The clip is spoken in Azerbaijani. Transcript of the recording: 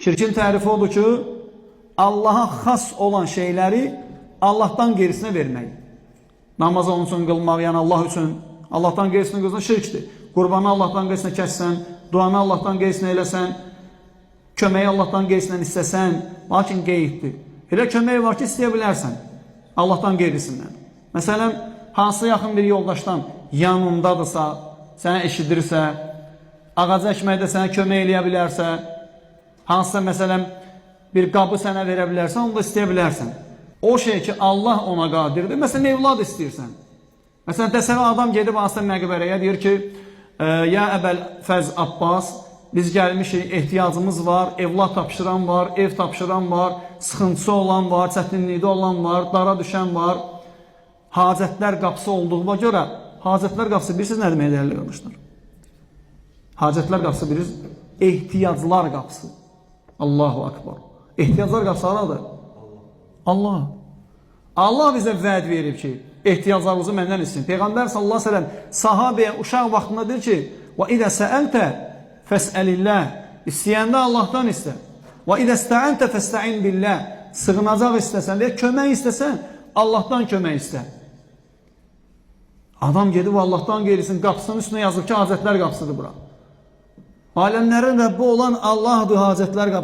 Şirkin tərifi odur ki, Allaha xas olan şeyləri Allahdan qeyrisinə vermək. Namazı onun üçün qılmaq, yəni Allah üçün, Allahdan qeyrisinə qılsan şirkdir. Qurbanı Allahdan qeyrisinə kəssən, duanı Allahdan qeyrisinə eləsən, köməyi Allahdan qeyrisindən istəsən, lakin qeyiddir. Elə kömək var ki, istəyə bilərsən Allahdan qeyrisindən. Məsələn, hansı yaxın bir yoldaşdan yanındadırsa, səni eşidirsə, ağacı əkməkdə sənə kömək eləyə bilərsə, hansısa məsələn bir qabı sənə verə bilərsə, onu da istəyə bilərsən. O şey ki, Allah ona qadirdir. Məsələn, evlad istəyirsən. Məsələn, təsəvvür adam gedib hansısa məqbərəyə deyir ki, ya Əbəl Fəz Abbas, biz gəlmişik, ehtiyacımız var, evlad tapşıran var, ev tapşıran var, sıxıntısı olan var, çətinlikdə olan var, dara düşən var. Hacətlər qapısı olduğuna görə, hacətlər qapısı bilirsiniz nə demək dəyərli qardaşlar? Hacətlər qapısı bilirsiniz, ehtiyaclar qapısı. Allahu akbar. Ehtiyaclar qapısı haradır? Allah. Allah bizə vəd verib ki, ehtiyaclarınızı məndən istəyin. Peyğəmbər sallallahu əleyhi və səlləm sahabeyə uşaq vaxtında deyir ki: "Və idə səəltə fəsəlillah." İstəyəndə Allahdan istə. Və idə istəəntə fəstəin billah. Sığınacaq istəsən və ya kömək istəsən, Allahdan kömək istə. Adam gedib Allahdan qeyrisinin qapısının üstünə yazıb ki, hacətlər qapısıdır bura. Aləmlərin Rəbbi olan Allahdır, hacətlər qapısı.